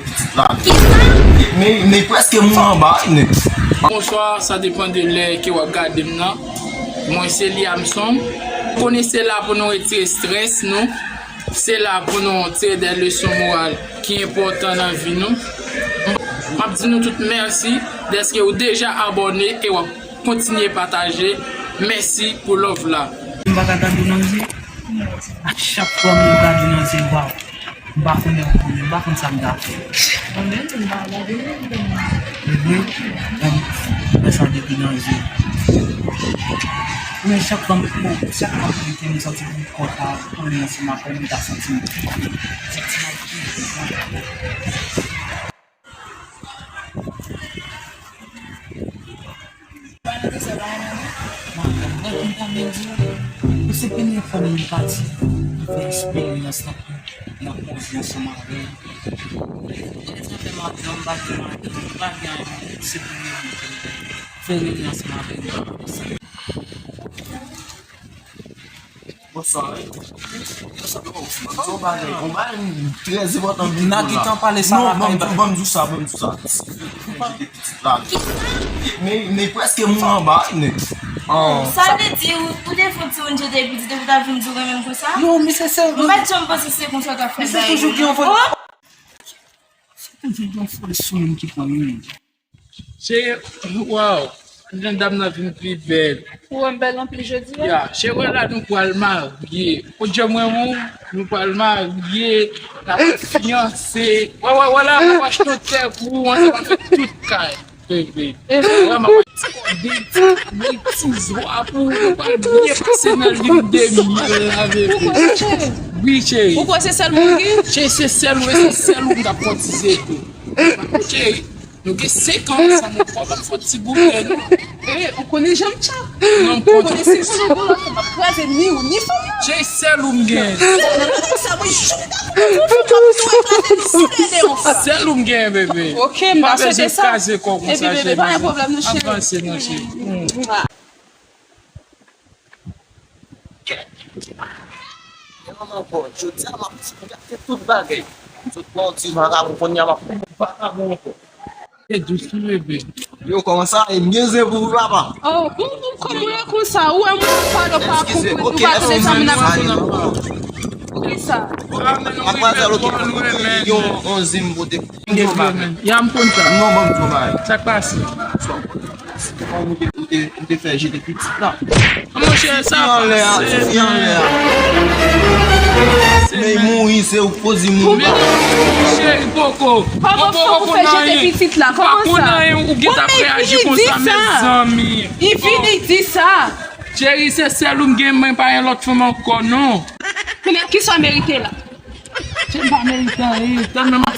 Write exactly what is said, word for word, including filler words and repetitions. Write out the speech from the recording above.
Pitit la. Men, men prèske mwen anba, nèg. Bonswa, sa depann de lè ke w ap gade m nan. Mwen se Liamson. Konnen se la pou nou retire estrès nou. Se la pou nou tire de leson moral ki enpòtan nan vi nou. M ap di nou tout mèsi dèske w deja abòne e w ap kontinye pataje. Mèsi pou love la. M pa ka gade w nan zye. A chak fwa m gade w nan zye, waw. M pa konnen ankò, men m pa konn sa m ta fè. Mwen menm, m pa gade w. Li vre, m wè sa depi nan zye. Men chak fwa m, bon, chak fwa m klike, m santi pou kò sa konnen ansanm avè m, m ta santi m. Mwen konn kòman l di, se premye fwa m pati, m fè eksperyans nan, nan konvye ansanm avè l. Lè sa fè m ap janm pati, m pa gen anyen, se premye fwa m fè reyinyon ansanm avè l. Bonswa, wi. Bonswa, bonswa. Yon bagay, yon bagay trè enpòtan vin la. N a gentan pale sa lakay. Non, ban m di w sa, ban m di w sa. Pitit la. Men, men prèske mwen anba, nèg. Sa vle di, ou, ou te fè yon ti moun jete epi di, depi w ta vin di w renmen m konsa? Non, men se sèl. Mwen pa t janm panse se konsa w t ap fè bagay yo. Toujou gen yon fòt. Se toujou gen yon fòt sou moun ki pran yon. Cheri, waw, jan dam nan vin pi bèl. Ou wè m bèl anpil jodi a? Ya, cheri, la nou pral marye. Ou di mwen, ou, nou pral marye, n ap fiyanse. Wè, wè, wè la, m ap achte yon tè pou ou, ann, m ap fè tout kay, bebe. Wè, m ap achte kòde, ti kabrit, ti zwa pou ou, nou pral byen pase nan lin de myèl la, bebe. Ou kwè sa, cheri? Wi, cheri. Ou kwè se sèl mwen ki? Cheri, se sèl ou, se sèl ou m t ap kotize tou. Cheri. Nou gen senk an ansanm ankò, ban m fè yon ti goute, non? Eh, ou konnen jan m tchak. Non, m konn. Ou konnen se konnen gwo lòt fè m ap kraze ni ou ni fanmi an. Cheri, sèl ou m gen. Sèl ou m gen, bebe. Ok, m pa swete sa. Epi, bebe, pa gen pwoblèm, non, cheri. Avanse, non, cheri. Kèt. Yon manman bon, jodi a m ap gate tout bagay. Sot pran yon ti vakabon, kounye a m ap pran yon vakabon ankò. E dous wi, bebe. Yo, kòman sa? E m gen zen pou ou, papa. Oh, kòman, kòman w ye konsa? Ou wè moun pa, yo pa konprann, ou pa tande sa moun ap di. Kisa? Matmwazèl, ok, yon, yon zen m pote. Ya, m konn sa. Non, ban m di w bagay. Sa k pase? Ou te, ou te, ou te fè jete pitit la. Monchè, sa pase. Tifi anlè a, tifi anlè a. Men mouri, se ou k poze mouri. Men cheri poko. Kòman fè pou fè jete pitit la? Kòman sa? Ou gentan ap reyaji konsa, mezanmi. Li vini di sa. Cheri, se sèl ou m gen, mwen pa gen lòt fanm ankò, non. Men kisa w merite la? Cheri, m pa merite anyen, tèlman m ap